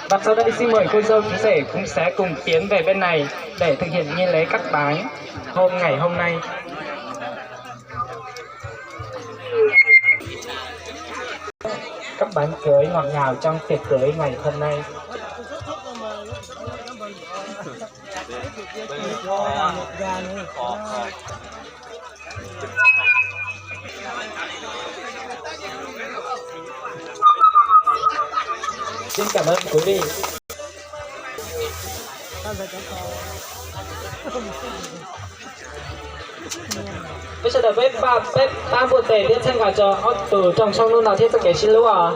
Và sau đây xin mời cô dâu chú rể cũng sẽ cùng tiến về bên này để thực hiện nghi lễ cắt bái hôm ngày hôm nay. Cắt bánh cưới ngọt ngào trong tiệc cưới ngày hôm nay. Xin cảm ơn quý vị. Peb sawv daws peb pab npuaj tes thiab txhawb nqa rau ob tug rooj tshoob hnub no thiab txoj kev sib hlub os.